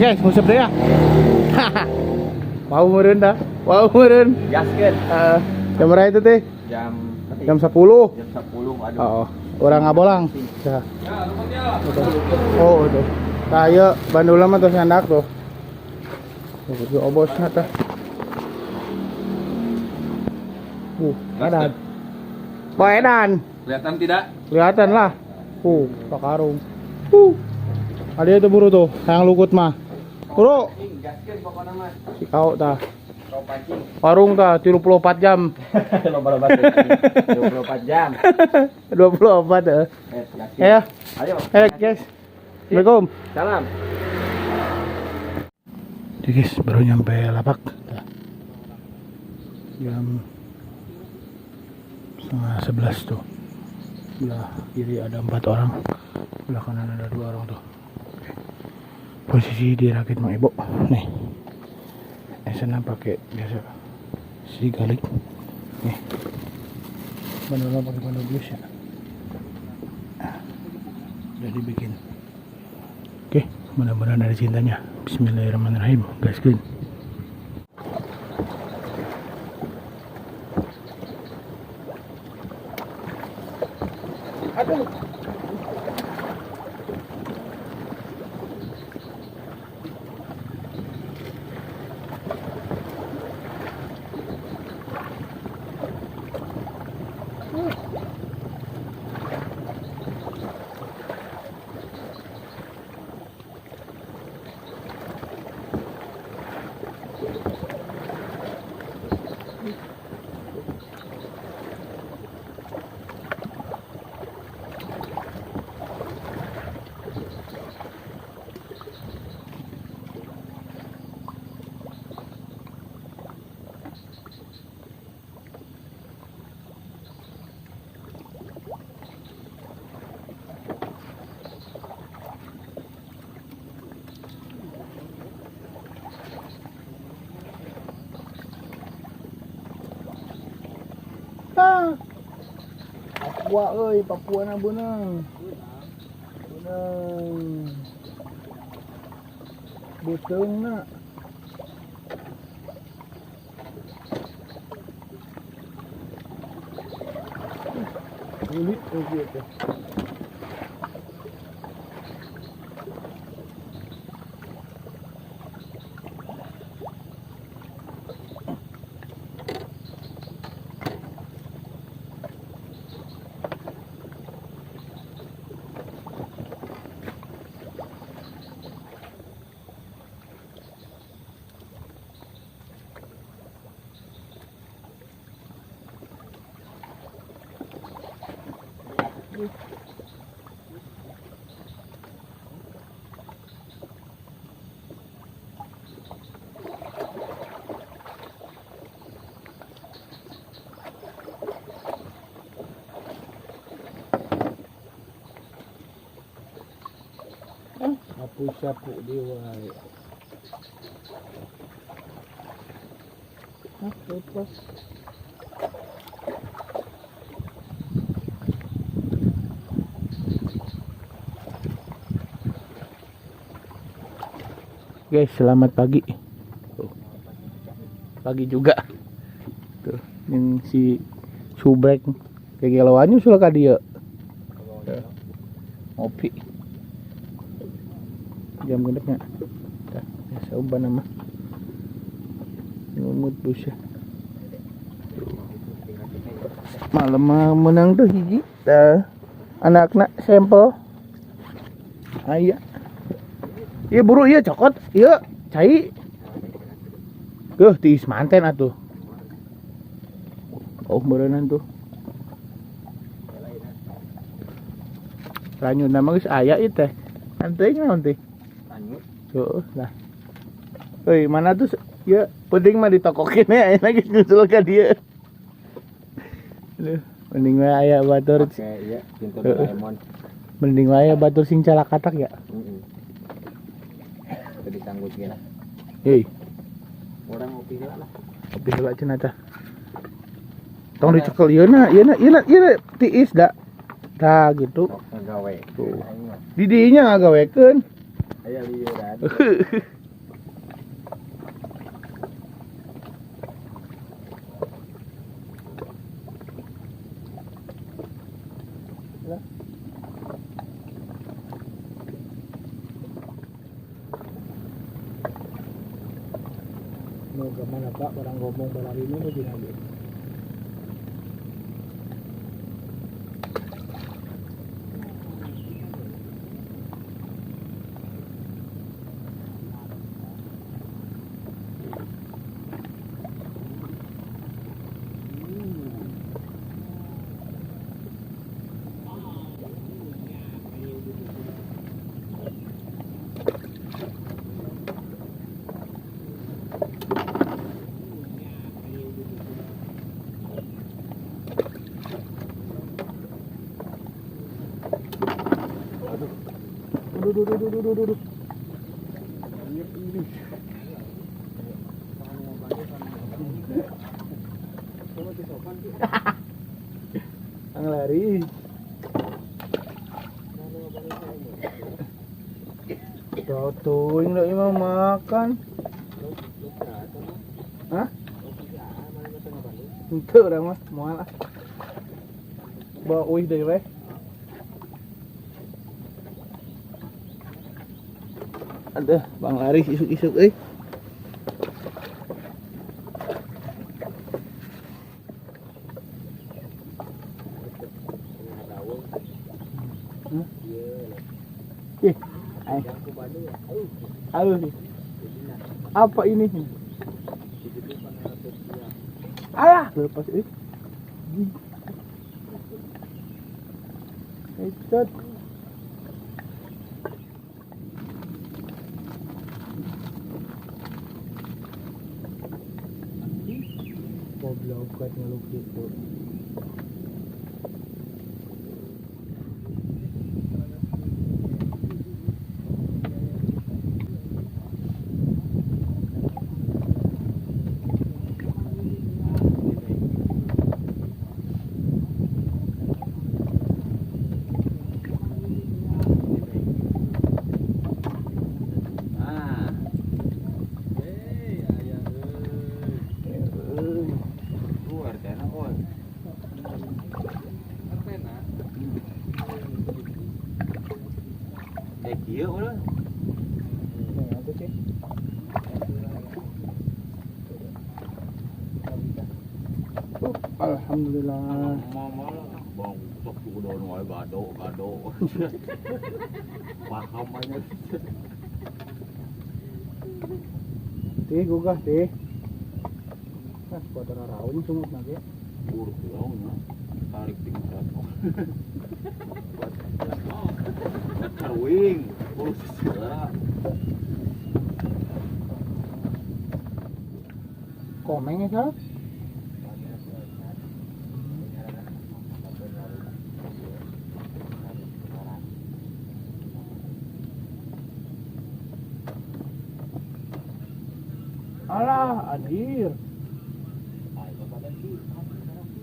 Guys, nguseup deui ya. Mau meureun dah. Mau meureun. Gaskeun. Heeh. Jam berapa itu teh? Jam Jam 10. Jam 10, aduh. Oh, orang ngabolang. Ya. Oh, tuh. Tah ieu bandula mah tos nyandak tuh. Tuh, kudu obosna tah. Edan. Wah, edan. Kelihatan tidak? Kelihatan lah. Pakarung. Ada itu buru tuh, yang lukut mah. Buru, Gaskeun pokokna mah. si kau tah. Kau pancing. Warung tah 34 jam. Loba-loba tuh. 24 jam. 24 ya. Eh, gaskeun. Ya, Ayo. eh guys. Assalamualaikum. Salam. Jadi guys, baru nyampe lapak. Tah. Jam 10.30 tuh. Belah kiri ada 4 orang, belah kanan ada 2 orang tuh. Oke. Posisi di rakit Mang Ibo nih. Esena pakai biasa si galik nih. Bandulnya pakai bandul blues ya. Nah, udah dibikin. Oke, mudah-mudahan ada cintanya. Bismillahirrahmanirrahim. Gaskeun. Aduh. Ah. Papua euy, Papua na beunang. Beunang. Beuteungna. Kulit oge teh. Sapu-sapu deui wae. Ah, lepas. Guys, selamat pagi. Tuh. Pagi juga. Tuh, yang si Subrek kegelauannya sudah ka dieu. Tuh. Ngopi. Jam genepnya. Tah, biasa uban nama. Ngumut busya. Tuh. Malam mah menang tuh hiji. Tah. Anakna sampel. Aya. Iya buru iya cokot, iya cai. Geuh tiis manten atuh. Oh beureunan tuh. Ranyuna mah geus aya ieu teh. Anteuing naon teh? Ranyut. Heeh, lah. Euy, mana tuh ya penting mah ditokokin ya ayeuna geus nyusul ka dieu. Aduh, mending we aya batur. Oke, iya, pintu Heeh. Doraemon. Mending we aya batur sing calakatak ya. Heeh. Teu disanggut ge lah. Hei, Urang ngopi heula lah. Ngopi heula cenah tah. Tong dicekel ieu na, ieu na, ieu na, ieu na tiis da. Tah gitu. Sok ngagawe. Tuh. Aing mah. Di dinya ngagawekeun. Aya liuran. Nu kemana Pak, barang ngomong barang ini nu dina ge. Aduh, duh, duh, duh, duh, duh, duh. Ang lari. Tuh, ini mau makan. Hah? Itu orang mah, moal ah. Bawa uih deui we. Aduh, Bang Laris isuk-isuk euy. Ih, ay. Aduh. Apa ini? Alah, lepas euy. Headshot. Goblok kuat ngeluk gitu. Ah. Hei, aya euy. Keluar teh oi. Artena. Eh kieu ulah. Nih, aku sih. Alhamdulillah. Mama bang sok kudu wae gado gado. Paham aja. Teh gugah teh. Ah, kuat raung sumut na ge. Buruk raung tarik tingkat. Wing, urus segala. Komeng ya, Sal? Alah, anjir.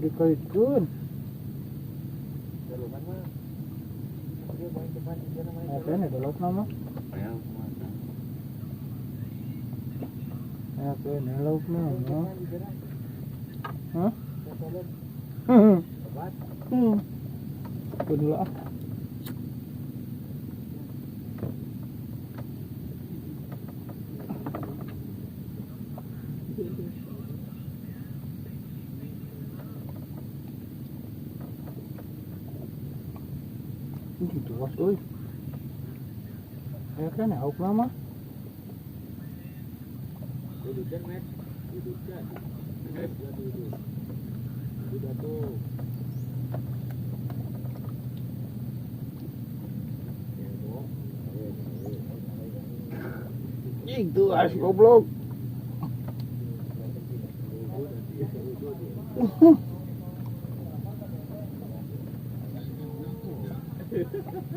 Dikaitkeun. Eta nih delok nama. Eta nih lauk nama. Hah? Tunggu dulu ah. Ini tuas euy. Ya kan hauk mama. Dudukkan, Met. Dudukkan. Duduk. Udah tuh. Ih, tuas goblok.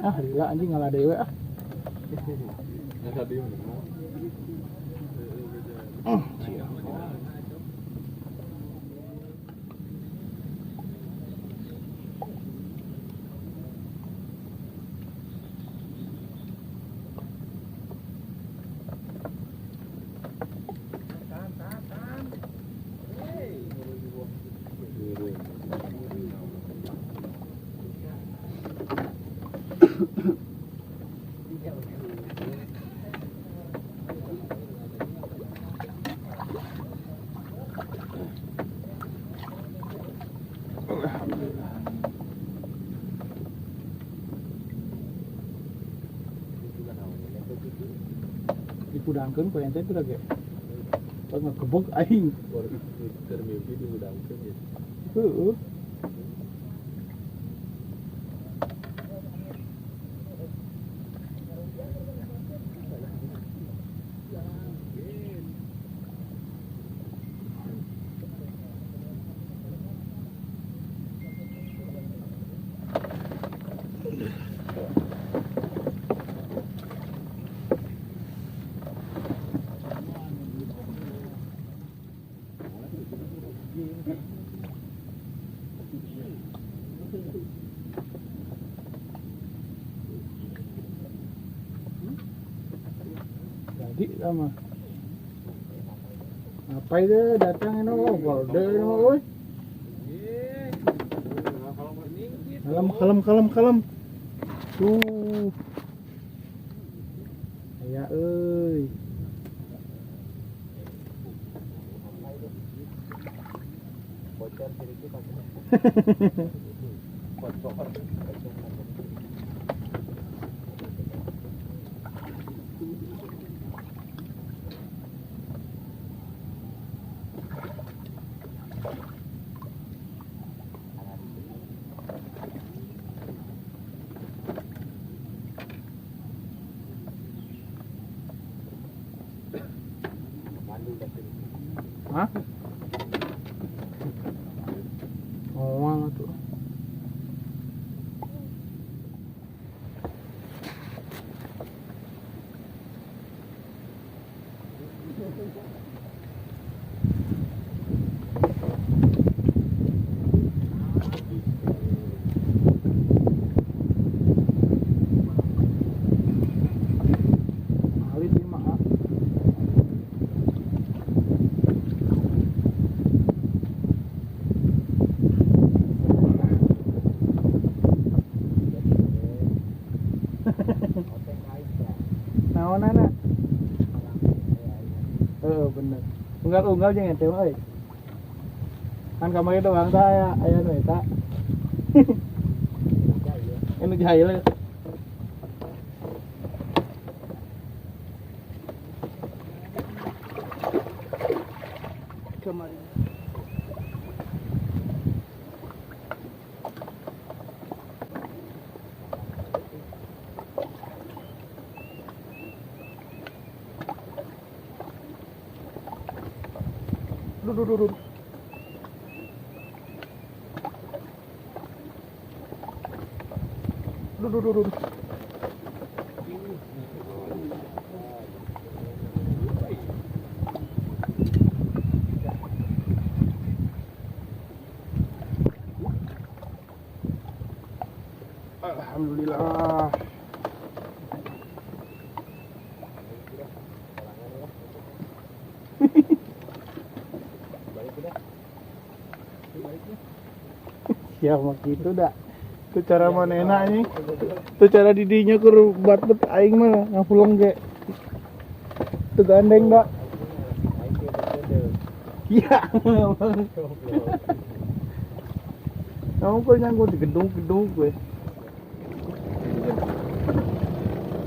Ah, lila anjing ngalah dewe ah. Hudangkeun ku ente tuh ge. Pas ngagebog aing. Keur mimpi dihudangkeun gitu. Heeh. Jadi sama. Apa itu datang ini oh, golde ini oi. Kalem kalem kalem kalem. Tuh. Aya euy. Bocor sedikit aja. Bocor. Hah? Oh, tuh. Alit ini mah. Ah. Naonana? Heeh, bener. Unggal-unggal jeung ente mah euy. Kan kamari teh urang teh aya aya nu eta. Anu jahil. Kemarin. Duh, duh, duh, duh. Duh, duh, duh, duh. Alhamdulillah. Balik udah. Balik ya. Ya mah gitu dah. Itu cara manehna anjing. Itu cara didinya keur batbet aing mah ngapuleng ge. Itu gandeng dah. Aing teh kode. Iya. Kamu kok nyangkut di gedung-gedung gue.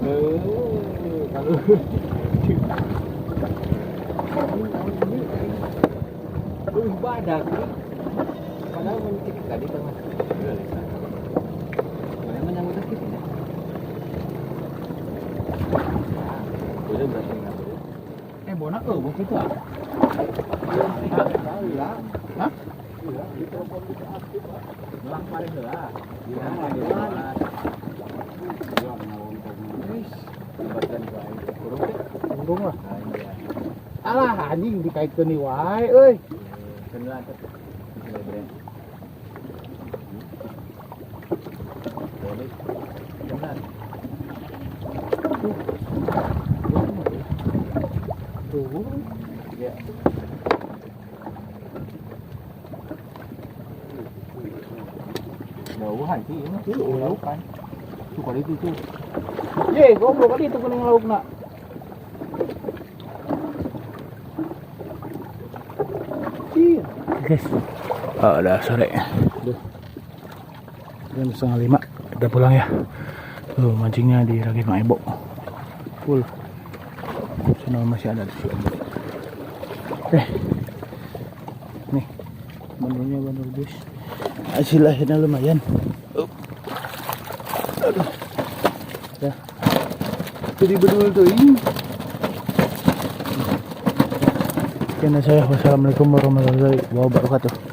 Eh, kalau Lu badak nih. Padahal mun cek tadi tengah. Mana menyambut gitu ya? Udah berarti ngatur. Eh, bona eueuh kitu ah. Tahu lah. Hah? Iya, di telepon bisa aktif, Pak. Melang paling heula. Di mana? Wis, jembatan ku aing kurung teh. Untung lah. Iya. Alah anjing dikaitkeun di wae euy. Keun atuh. Boleh. Benar. Tuh. Ya. Jauhan sih ini. Tuh, Laukan. Tuh kali itu tuh. Ye, goblok kali itu kuning laukna. Iya. Guys, oh, udah sore. Duh. Jam 4.30 kita pulang ya. Tuh mancingnya di Rakit Mang Ebo. Full. Karena masih ada si Om. Oke. Nih, bandulnya bandul guys. Hasil akhirnya lumayan. Up. Aduh. Ya. Jadi bedul tuh ini. Sekian dari saya. Wassalamualaikum warahmatullahi wabarakatuh.